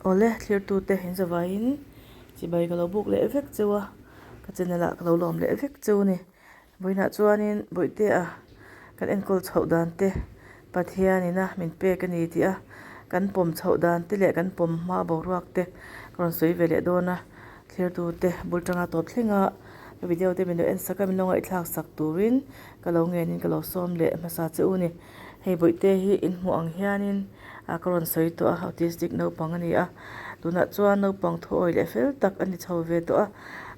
Awle thlirtute in zavaiin chibai ka lo buk leh vek cheu a, ka channel ah ka lo lawm leh vek cheu a ni. Vawiinah chuanin Bawihtea kan enkawl chhoh dan te Pathianin a min pek a ni tih a, kan pawm chhoh dan te leh kan pawm hma boruak te ka rawn sawi ve leh dawn a, thlirtute bul tanga tawp thleng a ka video te min lo en sak a min lo ngaihthlak sak turin ka lo ngenin ka lo sawm leh hmasa che u a ni. Hei bawihte hi in hmuh ang hianin ah ka rawn sawi tawh a autistic naupang a ni a tunah chuan naupang thuawi leh fel tak a ni chho ve tawh a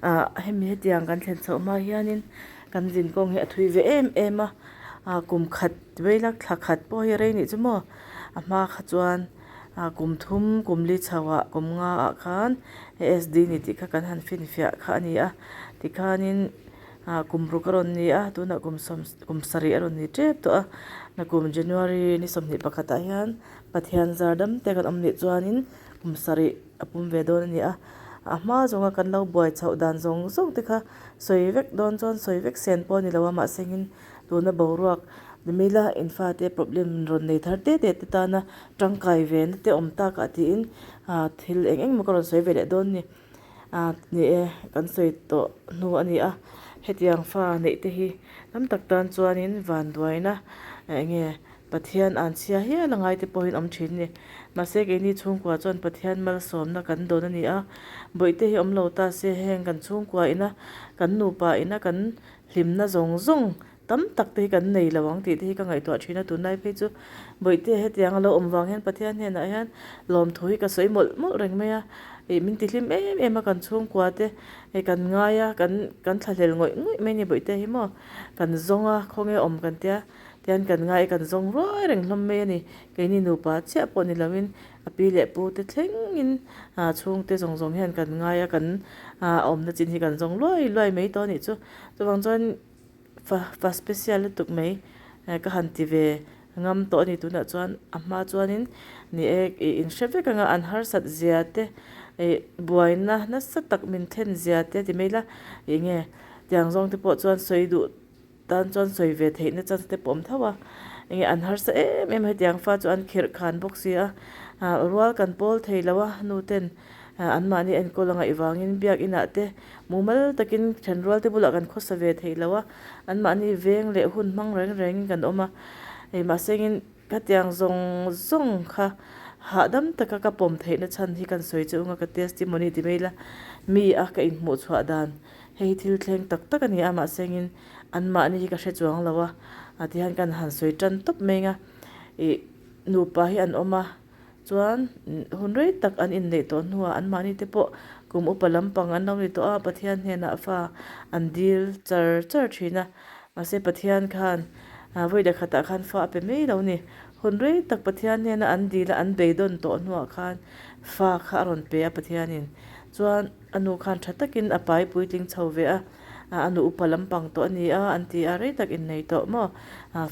ah hemi hetiang kan thlen chhoh hma hianin kan zin kawng hi a thui ve em em a ah kum khat veila thla khat pawh hi a rei nih chu maw a hma kha chuan ah kum thum kum li chho ah kum nga ah khan A_S_D ni tih kha kan han finfiah kha a ni a tikhanin. Ah kum ruk a rawn ni a tunah kum sawm kum sarih a rawn ni tep tawh a nakum January ni 21 ah hian Pathian zar dam te kan awm nih chuanin kum sarih a pum ve dawn a ni a a hma zawnga kan lo buai chhoh dan zawng zawng te kha sawi vek dawn chuan sawi vek sen pawh a ni lo a mahse engin tuna boruak mila in fate problem rawn nei thar te te te tana tangkai ve na te awm tak ah tiin ah thil eng eng emaw ka rawn sawi ve leh dawn a ni. Ah ni e, kan sawi tawh hnu a ni a, hetiang fa neih te hi tam tak tan chuanin vanduaina eng nge Pathian an chhia hial a ngai te pawhin awm thin a ni. Mahse keini chhungkua chuan Pathian malsawmna kan dawn a ni a, bawihte hi awm lo ta se heng kan chhungkua ina kan nupa ina kan hlimna zawng zawng Tam tak te hi kan nei lo ang tih te hi ka ngaihtuah thin a, tunlai phei chu Bawihte hetiang a lo awm vang hian Pathian hnenah hian lawmthu hi ka sawi mawlh mawlh reng mai a, ih min ti hlim em em a kan chhungkua te hei kan ngai a, kan kan thlahlel ngawih ngawih mai a ni Bawihte hi maw, kan zawng a khawnge awm kan tia tian kan ngai a kan zawng ruai reng hlawm mai a ni, keini nupa chiah pawh ni loin a pi leh pu te thlengin ah chhungte zawng zawng hian kan ngai a kan ah awmna chin hi kan zawng luai luai mai tawh a nih chu, chuvang chuan. Fa fa special lutuk mai ka han ti ve ngam tawh a ni tunah chuan a hma chuanin ni e ih in hre vek anga an harsat zia te ih buaina nasa tak min thlen zia te ti mai ila ih nge tiang zawng te pawh chuan sawi duh tan chuan sawi ve theihna chance te pawh a awm tho a enge an harsa em em a hetiang fa chu an khirh khan bawk si a ah rual kan pawl thei lo a nu ten. Anmahni enkawl a ngaih vangin biakinah te mumal takin thenrual te bulah kan khawsa ve thei lo a, anmahni veng leh hun hmang reng rengin kan awm a. Hei mahsengin khatiang zawng zawng kha hahdam taka ka pawm theihna chhan hi kan sawi che ung a, ka testimony ti mai ila mi a ka inhmuh chhuah dan hei hi thil thleng tak tak a ni a, mahsengin anmahni hi ka hre chuang lo a, tihian kan han sawi tan tawp mai ang a, ih nupa hi an awm a. Chuan hun rei tak an inneih tawh hnuah anmahni te pawh kum upa lampang an lo ni tawh a, Pathian hnenah fa an dil char char thin a. Mahse Pathian khan vawi leh khatah khan fa a pe mai lo ni. Hun rei tak Pathian hnena an dil a, an beidawn tawh hnuah khan fa kha a rawn pe a Pathianin. Chuan a nu khan tha takin a pai puitling chho ve a, a nu upa lampang tawh a ni a an ti a, rei tak innei tawh maw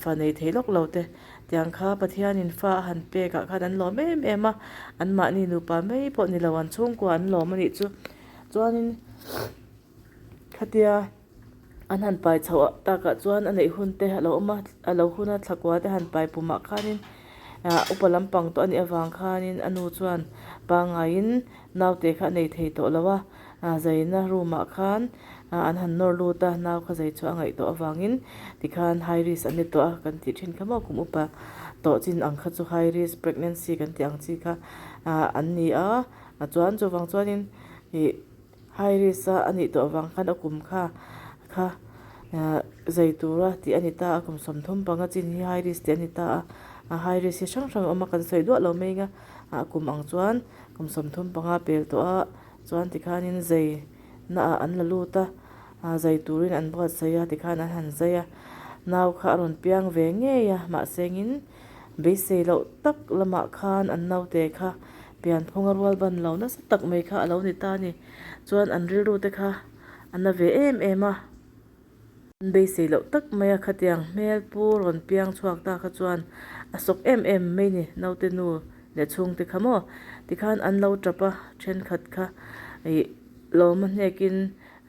fa nei thei lawk lo te. Tiang kha Pathianin fa a han pek ah khan an lawm em em a, anmahni nupa mai pawh ni lo an chhungkua an lawm a nih chu. Chuanin khatia an han pai chhoh takah chuan a neih hun te a lo awm a, a lo hun a thlakua te han pai pumah khanin ah upa lampang tawh a nih avang khanin a nu chuan pangaiin naute kha a nei thei tawh lo a. Ah zaina room ah khan ah an han nawr lut a nau kha zai chu a ngaih tawh avangin tikhan high risk an ni tawh a kan tih thin kha maw kum upa tawh chin ang kha chu high risk pregnancy kan tih ang chi kha ah an ni a ah chuan chuvang chuanin ih high risk a anih tawh avang khan a kum kha kha ah zai tura tih a ni ta a kum 35 chin hi high risk tih a ni ta a a high risk hi hrang hrang a awm a kan sawi duah lo mai ang a ah kum ang chuan kum 35 pel tawh a. Chuan tikhanin zai naah an la lut a, ah zai turin an buatsaih a, tikhan an han zai a. Nau kha a rawn piang ve ngei a, mahsengin beisei loh tak lamah khan an naute kha pianphunga rual ban lo nasa tak mai kha a lo ni ta a ni. Chuan an rilru te kha a na ve em em a. An beisei loh tak mai a, khatiang hmel pu rawn piang chhuak ta kha chuan a sawk em em mai ni, naute nu leh chhungte kha maw tikhan an lo tap a, thenkhat kha ih lawm a hnekin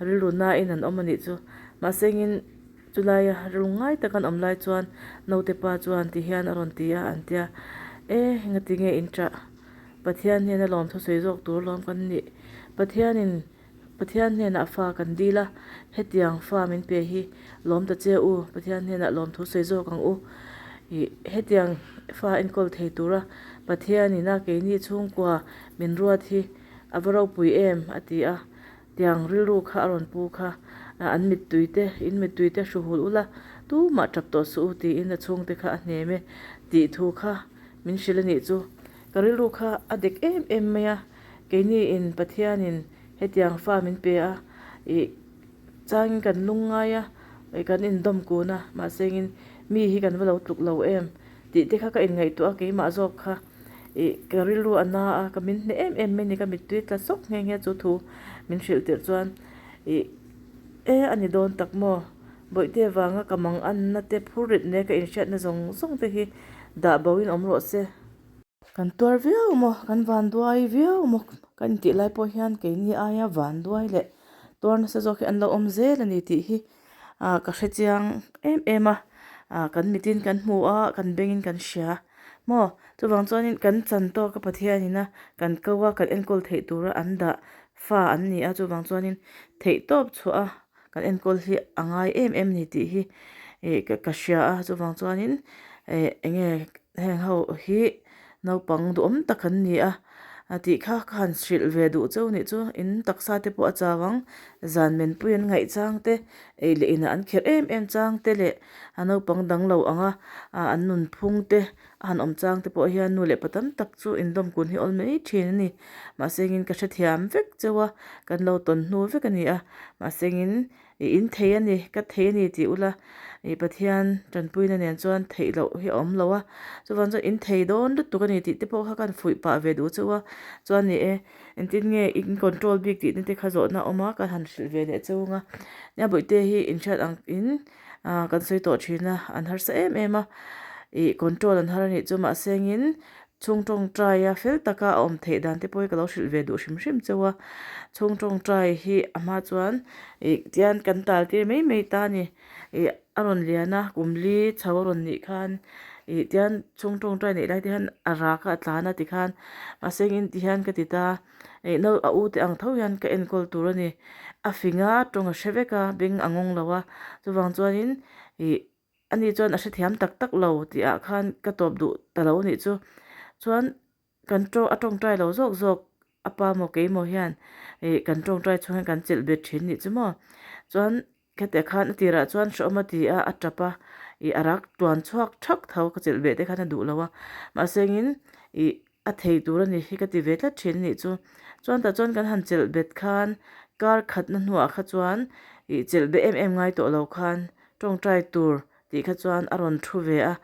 rilru nain an awm a nih chu. Mahse engin chulaia rilru ngai tak an awm lai chuan naute pa chuan ti hian a rawn ti a, an tia, E, engati nge in tah? Pathian hnena lawmthu sawi zawk tur lawm kan nih. Pathianin Pathian hnenah fa kan dil a, hetiang fa min pe hi lawm ta che u, Pathian hnenah lawmthu sawi zawk ang u. Ih, hetiang fa enkawl thei tura Pathianin a keini chhungkua min ruat hi a va ropui em? a ti a. Tiang rilru kha a rawn pu kha, an mittui te, in mittui te hru hul ula, tumah tap tawh suh u tiin a chhungte kha a hnem e tih thu kha min hrilh a nih chu. Ka rilru kha a dek em em mai a, keini in Pathianin hetiang fa min pe a, ih changin kan lung ngai a, ih kan indawm kun a, mahse engin mi hi kan va lo tluk lo em tih te kha ka inngaihtuah a, keimah zawk kha ih ka rilru a na a, ka min hneh em em mai ni, ka mittui tla sawk nghe nghe chu thu min hrilh tirh chuan ih e a ni dawn tak maw, bawihte vanga ka mang anna te phur rit nen ka inhriatna zawng zawng te hi dah bo in awm rawh se. Kan tuar viau maw, kan vanduai viau maw kan intih lai pawh hian keini aia vanduai leh tuar nasa zawk hi an lo awm zel a ni tih hi ah ka hre chiang em em a, ah kan mitin kan hmu a, kan bengin kan hria maw chuvang chuanin kan chan tawk a Pathianin a kan ko a kan enkawl theih tura an dah fa an ni a chuvang chuanin theihtawp chhuah a kan enkawl hi a ngai em em a ni tih hi ih ka hria a chuvang chuanin eh eng nge heng ho hi naupang duhawm tak an ni a tih kha ka han hrilh ve duh cheu nih chu in taksa te pawh a chau ang zan menpui an ngaih chang te ei leh inah an kherh em em chang te leh a naupang dang lo ang a an nunphung te A han awm chang te pawh hian nu leh pa tam tak chu indawm kun hi awl mai thin a ni. Mahse engin ka hrethiam vek cheu a, kan lo tawn hnu vek a ni a. Mahse engin i in thei a ni, ka thei a ni tih ula i Pathian tanpuina nen chuan theih loh hi a awm lo a. Chuvang chuan in thei dawn lutuk a ni tih te pawh kha ka han fuih pah ve duh cheu a. Chuan ni e, engtin nge in control bik tih na te kha zawhna a awm a, ka han hrilh ve leh cheu ang a. Nia bawihte hi inhriat ang in. ah kan sawi tawh thin a an harsa em em a ih control an har a nih chu mahse engin chhung tawngtai a fel taka a awm theih dan te pawh hi ka lo hrilh ve duh hrim hrim cheu a chhung tawngtai hi a hma chuan ih tian kan tal tir mai mai ta a ni ih a rawn lian a kum li chho a rawn nih khan ih tian chhung tawngtai neih lai te hian a rak a a tlan a tikhan mahse engin ti hian ka ti ta. Ih no a u te ang tho hian ka enkawl tur a ni. A fing a, tawng a hre vek a, beng a ngawng lo a. Chuvang chuanin ih ani chuan a hrethiam tak tak lo tih ah khan ka tawp duh ta lo anih chu. Chuan kan tawng a tawngtai lo zawk zawk a pa maw keimawh hian ih kan tawngtai chhung hian kan chelh bet thin nih chu maw. Chuan Khatiah khan a tirah chuan hrehawm a ti a, a tap a, ih a rak tuan chhuak thak tho ka chelh ve te khan a duh lo a, mahse engin ih a thei tur a ni hi ka ti ve tlat thin a nih chu. Chuan tah chuan kan han chelh bet khan kar khatna hnuah kha chuan ih chelh be em em ngai tawh lo khan tawngtai tur tih kha chuan a rawn thu ve a,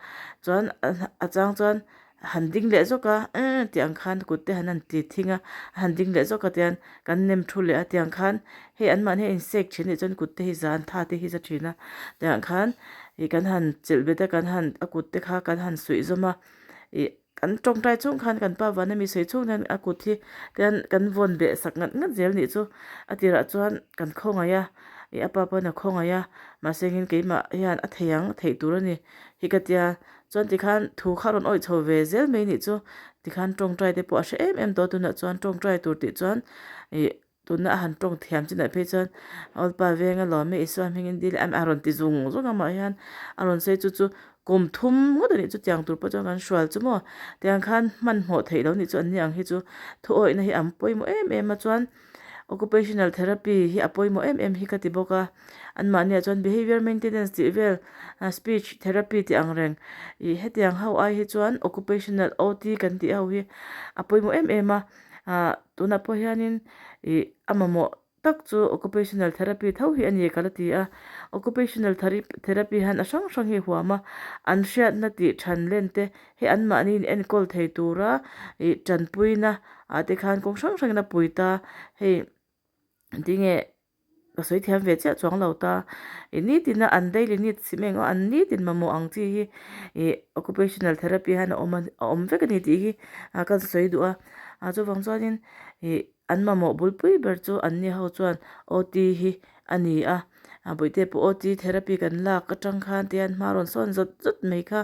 chuan a chang chuan han ding leh zawk a emm tih ang khan kut te han han ti thing a, a han ding leh zawk a tian kan nem thu leh a tiang khan hei anmahni a insek thin anih chuan kut te hi zan tha te hi za thin a tiang khan ih kan han chelh bet a kan han a kut te kha kan han suih zawm a ih kan tawngtai chung khan kan pa vana mi sawi chhung hian a kut hi tian kan vawn beh sak ngat ngat zel nih chu a tirah chuan kan khawngaih a ih a pa pawn a khawngaih a mahse engin keimah hian a thei ang theih tur a ni hi ka tia chuan tikhan thu kha a rawn awih chho ve zel mai nih chu tikhan tawngtai te pawh a hre em em tawh a tunah chuan tawngtai tur tih chuan ih Tuna a han tawng thiam chinah phei chuan Awlpa venga lawm e Isua hmingin dil a a rawn ti zung zung a mah hian a rawn sawi chu chu kum thum ngawt a nih chu tiang tur pawh chuan kan hrual chu maw tiang khan hmanhmawh theih lo nih chu an ni ang hi chu thu awihna hi an pawimawh em em a chuan occupational therapy hi a pawimawh em em hi ka ti bawk a anmahniah chuan behaviour maintenance tih vel speech therapy tih ang reng ih hetiang ho ai hi chuan occupational OT kan tih ho hi a pawimawh em em a. Ah tunah pawh hianin ih a mamawh tak chu occupational therapy tho hi a ni ka la ti a occupational therapy hian a hrang hrang hi a huam a an hriatna tih than len te hei anmahni in enkawl thei tura ih tanpuina ah te khan kawng hrang hrangin a pui ta hei tinge. Ka sawi thiam ve chiah chuang lo ta. Ih nitin a an daily needs hrim eng aw an nitin mamawh ang chi hi ih occupational therapy hian a awm a a awm vek a ni tih hi ah ka sawi duh a. Ah chuvang chuanin ih an mamawh bulpui ber chu an ni ho chuan OT hi a ni a. A bawihte pawh OT therapy kan lak atang khan te hian hma rawn sawn zawt zawt mai kha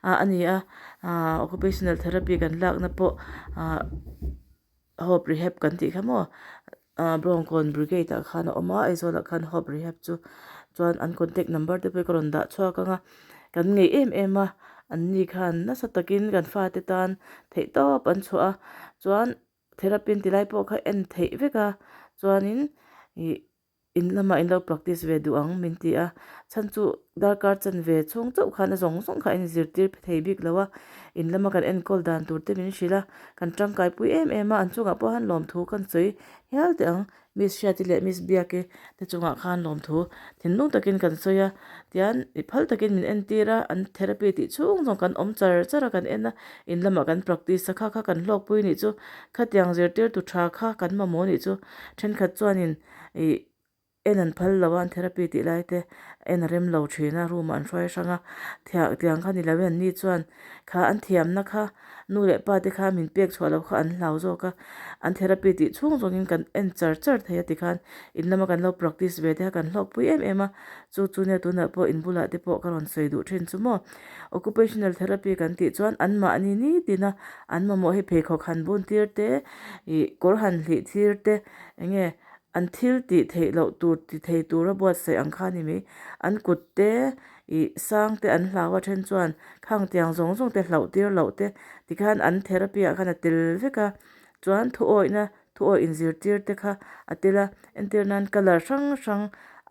ah a ni a ah occupational therapy kan lakna pawh ah hope rehab kan tih kha maw ah bawngkawn brigade ah khan a awm a Aizawl ah khan hope rehab chu chuan an contact number te pawh hi ka rawn dah chhuak ang a kan ngeih em em a an ni khan nasa takin kan fate tan theih tawp an chhuah a chuan therapy an ti lai pawh kha en theih vek a chuanin ih. In lamah in lo practice ve duh ang min ti a, chhan chu darkar chan ve chhung chauh khan a zawng zawng kha a inzirtir thei bik lo a, in lama kan enkawl dan tur te min hrilh a, kan tangkai pui em em a, an chungah pawh han lawmthu kan sawi hial teh ang, Miss Hriati leh Miss Biaki te chungah khan lawmthu thinlung takin kan sawi a, tian i phal takin min entir a, an therapy tih chhung zawng kan awm char char a kan en a, in lamah kan practice a kha kha kan hlawkpui nih chu, khatiang zirtirtu tha kha kan mamawh nih chu, thenkhat chuanin Ih en an phal lo a an therapy tih lai te en a rem lo thin a room ah an hruai hrang a thiah tiang kha ni lo in an ni chuan kha an thiamna kha nu leh pa te kha min pek chhuah loh kha an hlau zawk a an therapy tih chhung zawng in kan en char char thei a tikhan in lama kan lo practice ve te kha kan hlawk pui em em a chu chu nia tunah pawh in bulah te pawh ka rawn sawi duh thin chu maw occupational therapy kan tih chuan an mahni nitin a an mamawh hi pheikhawk han bun tir te ih kawr han hlih tir te eng nge an thil tih theih loh tur ti thei tura buatsaih ang kha a ni mai an kut te ih sang te an hlau a then chuan khang tiang zawng zawng te hlauh tir loh te tikhan an therapy ah khan a tel vek a chuan thu awihna thu awih inzirtir te kha a tel a entir nan colour hrang hrang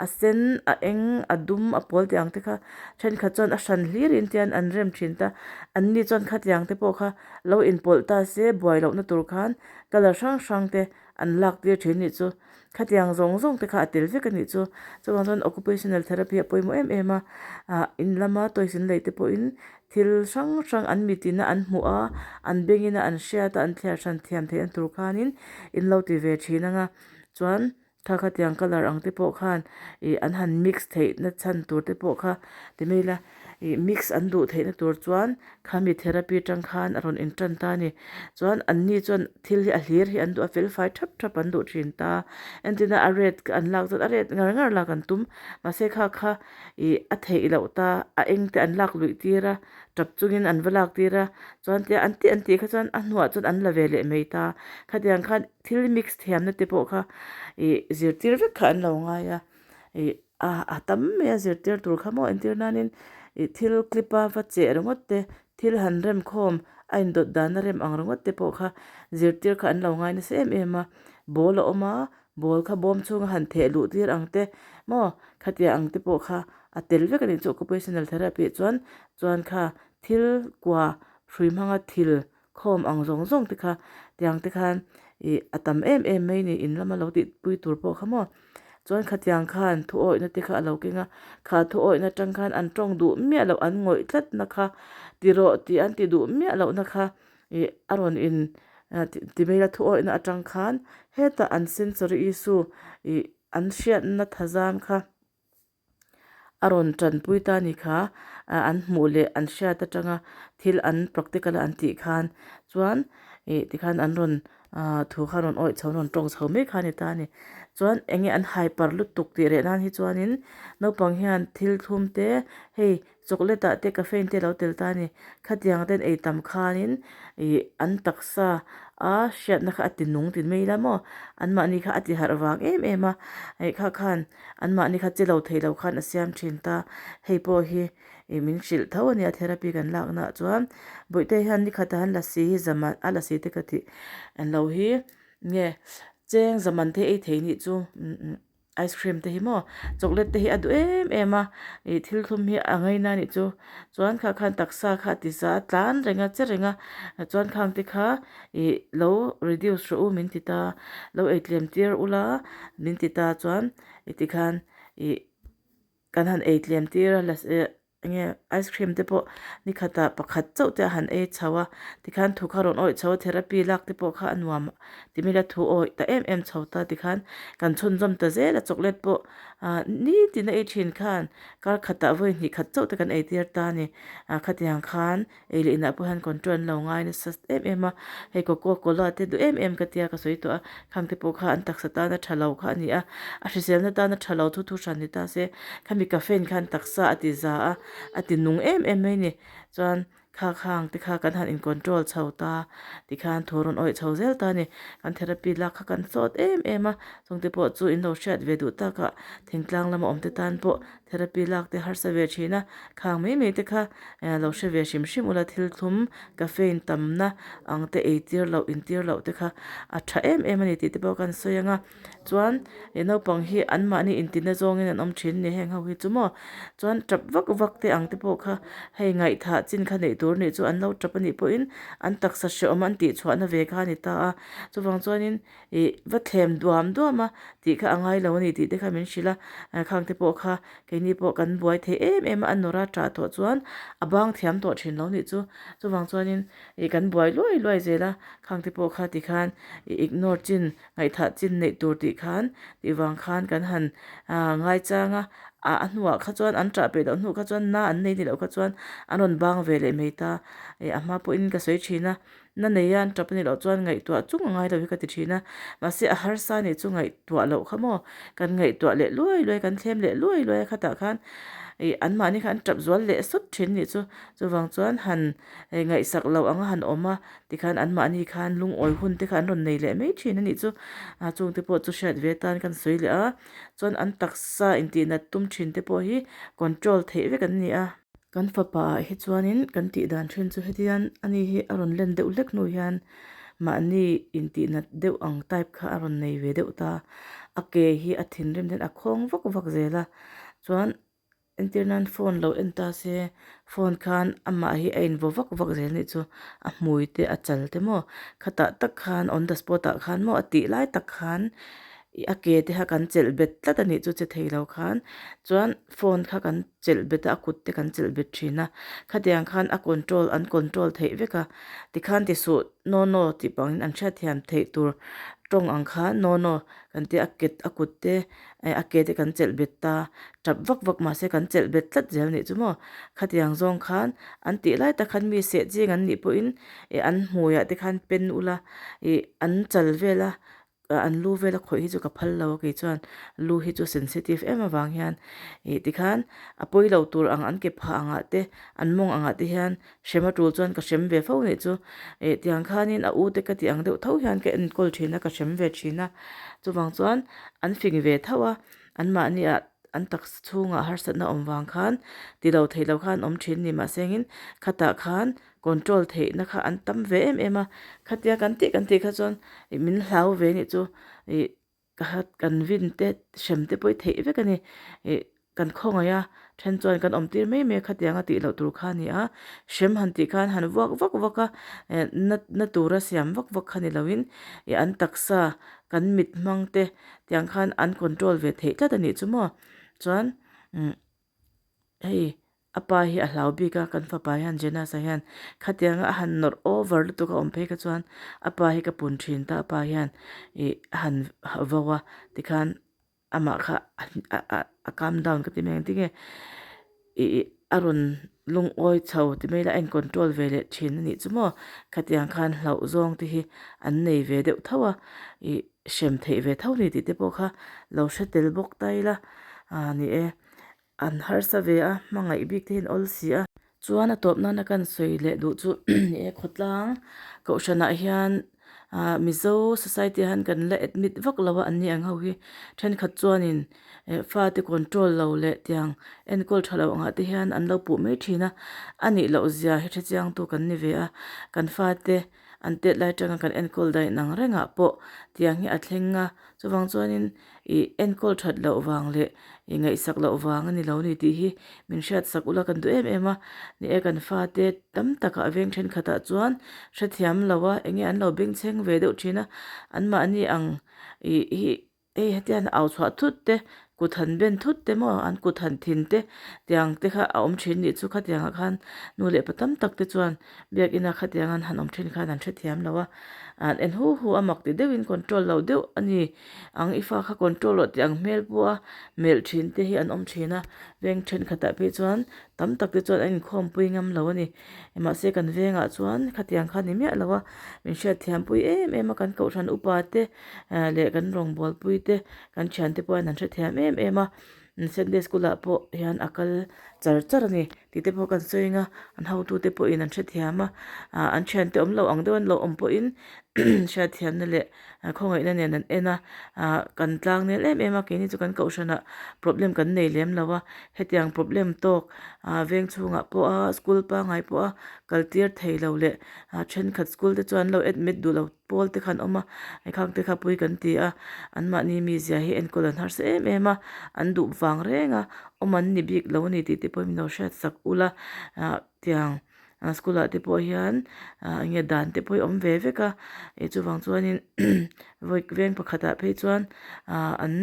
a sen a eng a dum a pawl tih ang te kha thenkhat chuan a hran hlir in tian an rem thin ta an ni chuan khatiang te pawh kha lo inpawlh ta se buai lohna tur khan colour hrang hrang te an lak tir thin nih chu khatiang zawng zawng te kha a tel vek a nih chu chuvang chuan occupational therapy a pawimawh em em a ah in lama toys in lei te pawhin thil hrang hrang an mitin a an hmuh a an bengin a an hriat a an thliar hran thiam theih na tur khanin in lo ti ve thin ang a chuan kha khatiang colour ang te pawh khan ih an han mix theih na chhan tur te pawh kha ti mai ila ih mix an duh theih na tur chuan khami therapy atang khan a rawn intan ta a ni chuan an ni chuan thil hi a hlir hi an duh a fel fai thap thap an duh thin ta entirna a red an lak chuan a red ngar ngar lak an tum mahse kha kha ih a theih loh ta a eng te an lak luih tir a tap chungin an va lak tir a chuan tia an tih an tih kha chuan a hnuah chuan an la ve leh mai ta khatiang khan thil mix thiamna te pawh kha ih zirtir vek kha an lo ngai a ih a a tam mai a zirtir tur kha maw entir nanin ih thil clip a va cheh ringawt te thil han rem khawm a indawt dan a rem ang ringawt te pawh kha zirtir kha an lo ngai nasa em em a ball a awm a ball kha bawm chhunga han theh luh tir ang te maw khatiang ang te pawh kha a tel vek a nih chu occupational therapy chuan chuan kha thil kua hrui hmanga thil khawm ang zawng zawng te kha tiang te khan ih a tam em em mai ni in lama lo tih pui tur pawh kha maw chuan khatiang khan thu awihna te kha a lo keng a kha thu awihna atang khan an tawng duh miah loh an ngawih tlat na kha ti rawh tih an ti duh miah loh na kha ih a rawn in ti mai la thu awihna atang khan hetah an sensory issue ih an hriatna thazam kha. A rawn tanpui ta ni kha an hmuh leh an hriat atanga thil an practical a an tih khan chuan ih tikhan an rawn thu kha rawn awih chho rawn tawng chho mai kha a ni ta a ni. Chuan eng nge an hyper lutuk tih reh nan hi chuanin naupang hian thil thlum te hei chocolate ah te caffeine te a lo tel ta a ni. Khatiang ten ei tam khanin ih an taksa a hriatna kha a ti nung ti mai ila maw anmahni kha a ti harh vang em em a hei kha khan anmahni kha che lo thei lo khan a siam thin ta hei pawh hi ih min hrilh tho a nia therapy kan lak naah chuan bawihte hian ni khatah hian lasi hi zaman a lasi te ka tih an lo hi nge cheng zaman te ei thei nih chu. Ice cream te hi maw chocolate te hi a duh em em a ih thil thlum hi a ngaina a nih chu chuan kha khan taksa kha a ti za a tlan reng a che reng a chuan khang te kha ih lo reduce rawh u min ti ta lo ei tlem tir ula min ti ta chuan ih tikhan ih kan han ei tlem tir a. Enge ice cream te pawh ni khatah pakhat chauh te a han ei chho a tikhan thu kha a rawn awih chho a therapy lak te pawh kha a nuam timila thu awih ta em em chho ta tikhan kan chhunzawm ta zel a chocolate pawh ah nitin a ei thin khan kar khatah vawi hnih khat chauh te kan ei tir ta a ni ah khatiang khan Ei leh inah pawh hian control an lo ngai nasa em em a, hei coco cola te duh em em ka tia ka sawi tawh a, khang te pawh kha an taksa tana tha lo kha a ni a, a hriselna tana tha lo thu thu hran ni ta se, khami caffeine khan taksa a ti za a, a ti nung em em mai a ni, chuan kha khang te kha kan han in control chho ta tikhan thu rawn awih chho zel ta a ni, kan therapy lak kha kan sawt em em a, chung te pawh chu in lo hriat ve duh takah thingtlang lama awm te tan pawh Therapy lak te harsa ve thin a, khang mai mai te kha lo hre ve hrim hrim ula thil thlum caffeine tamna ang te ei tir loh in tir loh te kha a tha em em a ni tih te pawh kan sawi ang a, chuan he naupang hi anmahni intina zawngin an awm thin a ni heng ho hi chu maw chuan tap vak vak te ang te pawh kha hei ngaihthah chin kha neih tur nih chu an lo tap a nih pawhin an taksa hreawm an tih chhuahna ve kha a ni ta a, chuvang chuanin Ih, va thlem duam duam a tih kha a ngai lo a ni tih te kha min hrilh a, khang te pawh kha keini pawh kan buai thei em em a, a nawr a ṭah tawh chuan a bang thiam tawh ṭhin lo nih chu. Chuvang chuanin ih kan buai luai luai zel a, khang te pawh kha tikhan ih ignore chin, ngaihthah chin neih tur tih khan tih vang khan kan han ngaichang a, a hnuah kha chuan an ṭah peih loh hnuah kha chuan na an nei ni loh kha chuan an rawn bang ve leh mai ta, ih a hma pawhin ka sawi ṭhin a. Na nei a an tap a nih loh chuan ngaihtuah chung a ngai lo hi ka ti thin a, mahse a harsa nih chu ngaihtuah loh kha maw, kan ngaihtuah leh luai luai kan thlem leh luai luai a khatah khan ih anmahni kha an tap zual leh sawt thin nih chu, chuvang chuan han ngaihsak loh anga han awm a tikhan anmahni khan lungawi hun te kha an rawn nei leh mai thin a nih chu, a chungte pawh chu hriat ve tan kan sawi leh a, chuan an taksa intihnat tum thin te pawh hi control theih vek an ni a. Kan fapa ah hi chuanin kan tih dan thin chu hetian ani hi a rawn len deuh hlek hnu hian mahni intih nat deuh ang type kha a rawn nei ve deuh ta, a ke hi a thinrim hian a khawng vak vak zel a, chuan entir nan phone lo en ta se phone khan amah hi a invaw vak vak zel anih chu a hmui te a chal te maw khatah tak khan on the spot ah khan maw a tih lai tak khan ih a ke te kha kan chelh bet tlat anih chu che thei lo khan chuan phone kha kan chelh bet a a kut te kan chelh bet thin a khatiang khan a control an control theih vek a tikhan ti suh no no tih pangin an hriatthiam theih tur tawng ang khan no no kan tia a ket a kut te eh a ke te kan chelh bet ta tap vak vak mahse kan chelh bet tlat zel anih chu maw khatiang zawng khan an tih lai tak khan mi seh ching an nih pawhin eh an hmuiah te khan pen ula ih an chal vel a. An lu vel a khawih hi chu ka phal lo a kei chuan lu hi chu sensitive em avang hian ih tikhan a pawi lo tur ang an ke phah angah te an mawng angah te hian hrem a tul chuan ka hrem ve fo nih chu ih tiang khanin a u te ka tih ang deuh tho hian ka enkawl thin a ka hrem ve thin a chuvang chuan an fing ve tho a anmahni ah an taksa chhungah harsatna awm vang khan ti lo theih loh khan awm thin ni mahsengin khatah khan control theihna kha an tam ve em em a, khatia kan tih kan tih kha chuan ih min hlau ve nih chu ih ka hat kan vin te hrem te pawh hi theih vek a ni ih kan khawngaih a then chuan kan awm tir mai mai a khatiang a tih loh tur kha a ni a, hrem han tih khan han vuak vak vak a eh na na tura siam vak vak kha ni loin ih an taksa kan mit hmang te tiang khan an control ve theih tlat a nih chu maw chuan umm hei. A pa hi a hlau bik a, kan fapa hian Jenas-a hian khatianga a han nawrh over lutuk a awm phei kha chuan a pa hi ka pun thin ta, a pa hian ih a han vo a tikhan amah kha a calm down ka ti mai ang tinge ih a rawn lungawi chho ti mai ila a in control ve leh thin a nih chu maw khatiang khan hlauh zawng te hi an nei ve deuh tho a ih hrem theih ve tho ni tih te pawh kha lo hre tel bawk ta ila a ni e. An harsa ve a, hmangaih bik te hian awl si a. Chuan a tawp nana kan sawi leh duh chu ni e khawtlang kohhranah hian ah Mizo society ah hian kan la admit vak lo a an ni ang ho hi thenkhat chuanin eh fate control lo leh tiang enkawl tha lo angah te hian an lo puh mai thin a, a nih loh zia hi hrechiangtu kan ni ve a, kan fate an tet lai atanga kan enkawl daih nang rengah pawh tiang hi a thleng a, chuvang chuanin ih enkawl that loh vang leh ih ngaihsak loh vang a ni lo ni tih hi min hriatsak ula kan duh em em a, ni e kan fate tam takah veng thenkhatah chuan hrethiam lo a enge an lo bengchheng ve deuh thin a, anmahni ang ih hi. Hei hetian au chhuah thut te, Kut han ben thut te maw an kut han thin te tiang te kha a awm thin nih chu khatiangah khan nu leh pa tam tak te chuan biakina khatiang an han awm thin khan an hrethiam lo a, an en hu hu a mak ti deuhin control lo deuh a ni ang i fa kha control loh tih ang hmel pawh a melh thin te hi an awm thin a, veng thenkhatah phei chuan tam tak te chuan an inkhawmpui ngam lo a ni. Mahse kan vengah chuan khatiang kha ni miah lo a, min hriatthiampui em em a kan kohhran upa te leh kan rawngbawlpui te kan thiante pawh hian an hrethiam em em a, Sunday school ah pawh hian a kal char char a ni tih te pawh kan sawi ang a, an hotute pawhin an hrethiam a, an thiante awm lo ang deuh an lo awm pawhin hriatthiamna leh khawngaihna nen an en a, kan tlang nel em em a keini chu kan kohhranah problem kan nei lem lo a, hetiang problem tawk veng chhungah pawh a school pangngai pawh a kal tir thei lo leh thenkhat school te chuan an lo admit duh lo. Pawl te kha an awm a, khang te kha pui kan ti a, anmahni mizia hi enkawl an harsa em em a, an duh vang reng a, awm an ni bik lo a ni tih te pawh min lo hriat sak ula, ah tiang school ah te pawh hian ah eng nge dan te pawh hi awm ve vek a, ih chuvang chuanin vawi veng pakhat ah phei chuan ah an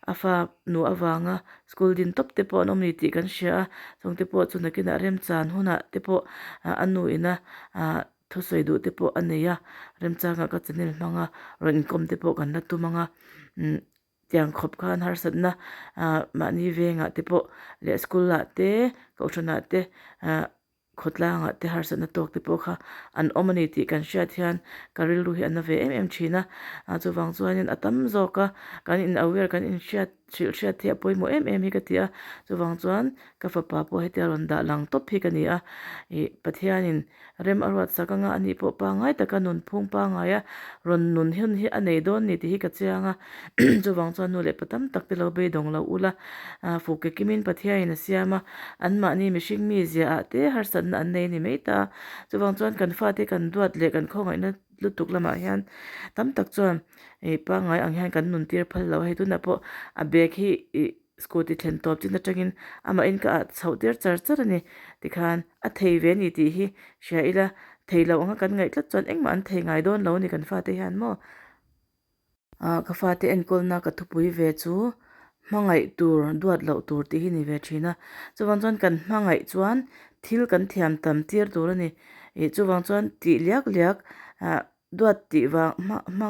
a fa nu avanga school din tawp te pawh an awm a ni tih kan hria a, chung te pawh chu nakinah remchan hunah te pawh a nu ina ah. Thusawi duh te pawh a nei a, remchangah ka channel hmang a, rawn inkawm te pawh kan la tum ang a, umm tiang khawp khan harsatna ah mahni vengah te pawh leh school ah te kohhranah te ah khawtlangah te harsatna tawk te pawh kha an awm a ni tih kan hriat hian ka rilru hi a na ve em em thin a, ah chuvang chuanin a tam zawk a kan in aware kan inhriat hrilh hriat hi a pawimawh em em hi ka ti a, chuvang chuan ka fapa pawh hetia rawn dah lang tawp hi ka ni a, ih Pathianin rem a ruat sak anga ani pawh pangngai taka nunphung pangngaia rawn nun hun hi a nei dawn ni tih hi ka chiang a, chuvang chuan nu leh pa tam tak te lo beidawng lo ula, fuke kimin Pathianin a siam a, anmahni mihring mi ziaah te harsatna an nei a ni mai ta, chuvang chuan kan fate kan duat leh kan khawngaihna lutuk lamah hian tam tak chuan ih pangngai ang hian kan nun tir phal lo a hei tunah pawh a bag hi ih scooty thlen tawp chin atangin amah in ka ah chhoh tir char char a ni tikhan a thei ve a ni tih hi hria ila thei lo anga kan ngaih tlat chuan engmah an thei ngai dawn lo a ni kan fate hian maw. Ah ka fate enkawlna ka thupui ve chu hmangaih tur duat loh tur tih hi ni ve thin a, chuvang chuan kan hmangaih chuan thil kan thiam tam tir tur a ni ih chuvang chuan tih liak liak ah duat tih vang hma hma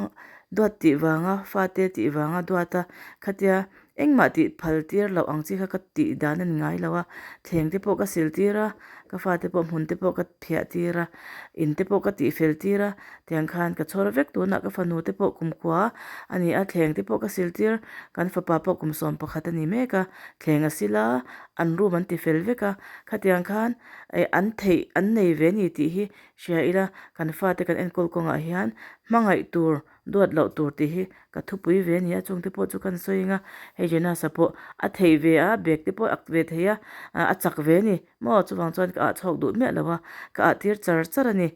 duat tih vanga fate tih vanga duat a khatia Engmah tih phal tir loh ang chi kha ka tih dan a ni ngai lo a, thleng te pawh ka sil tir a, ka fate pawh hmun te pawh ka phiah tir a, in te pawh ka tih fel tir a, tiang khan ka chhawr vek tunah ka fanu te pawh kumkhua a ni a, thleng te pawh ka sil tir, kan fapa pawh kum 11 a ni mek a, thleng a sil a, an room an ti fel vek a, khatiang khan eh an theih an nei ve a ni tih hi hria ila kan fate kan enkawl kawngah hian hmangaih tur Duat loh tur tih hi ka thupui ve a ni a, chungte pawh chu kan sawi ang a, hei Jonas-a pawh a thei ve a, bag te pawh a ak ve thei a, a chak ve a ni maw, chuvang chuan ka ah chhuak duh miah lo a, ka ah tir char char a ni,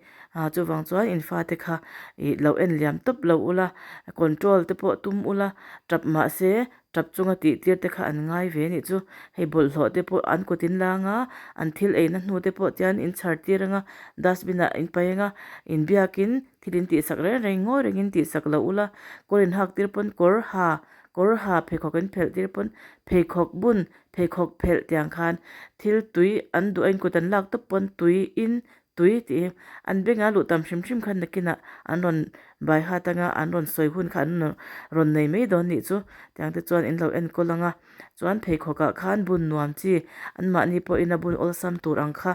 chuvang chuan in fate kha ih lo en liam tawp lo ula, control te pawh tum ula, tap mahse Tap chunga tih tir te kha an ngai ve anih chu. Hei bawlhhlawh te pawh an kut in lang a, an thil eina hnu te pawh tian in chhar tir anga, dustbin ah in paih anga, in biakin thil in tihsak reng reng ngawi rengin tihsak lo ula, kawr in hak tir pawn kawr ha, kawr ha pheikhawk in phelh tir pawn pheikhawk bun, pheikhawk phelh tiang khan thil tui an duh a in kut an lak tawp pawn tui in Tui tih hi an bengah luh tam hrim hrim khan nakinah an rawn bai hat anga an rawn sawi hun kha an rawn nei mai dawn nih chu tiang te chuan in lo enkawl ang a chuan pheikhawk ah khan bun nuam chi anmahni pawhin a bun awlsam tur ang kha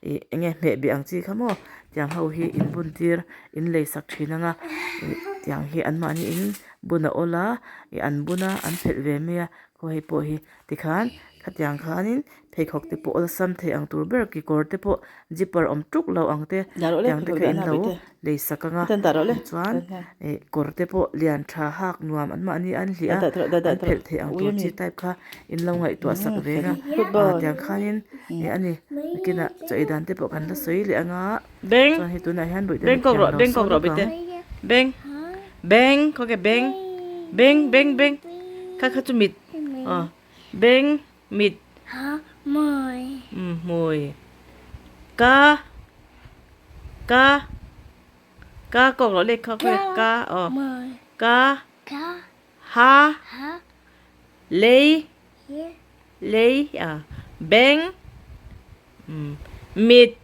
ih eng nge hmeh beh ang chi kha maw tiang ho hi in bun tir in lei sak thin ang a ih tiang hi anmahni in bun a awl a ih an bun a an phelh ve mai a khaw hei pawh hi tikhan khatiang khanin pheikhawk te pawh awlsam thei ang tur ber kekawr te pawh zipper awm tuk lo ang te tiang te kha in lo lei sak ang a tichuan ih kawr te pawh lian tha hak nuam an mahni an hliah a an phelh theih ang tur chi type kha in lo ngaihtuah sak ve ang a tiang khanin ih a ni nakinah chaw ei dan te pawh kan la sawi leh ang a chuan hei tunah hian bawihte mi thiam lo sawn lawk ang. Beng khaw beng beng beng beng kha kha chu mit aw beng mit ha hmui umm hmui ka ka ka kawk loh leh kha khaw ka aw ka ka ha ha lei. Lei a beng umm mit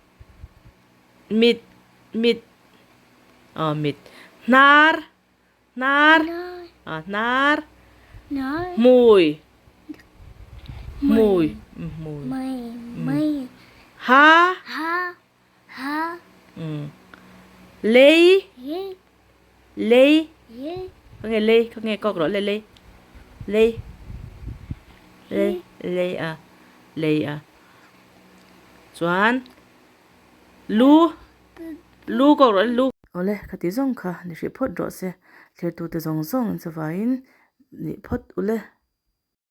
mit mit aw mit hnar hnar ah hnar hmui hmui hmui ha umm lei lei khawnge lei khawnge kawk rawh le lei lei lei lei a lei a chuan lu lu kawk rawh le lu. Awle ka ti zawng kha ni hrih phawt rawh se thlir tute zawng zawng in chuvangin nih phawt ule.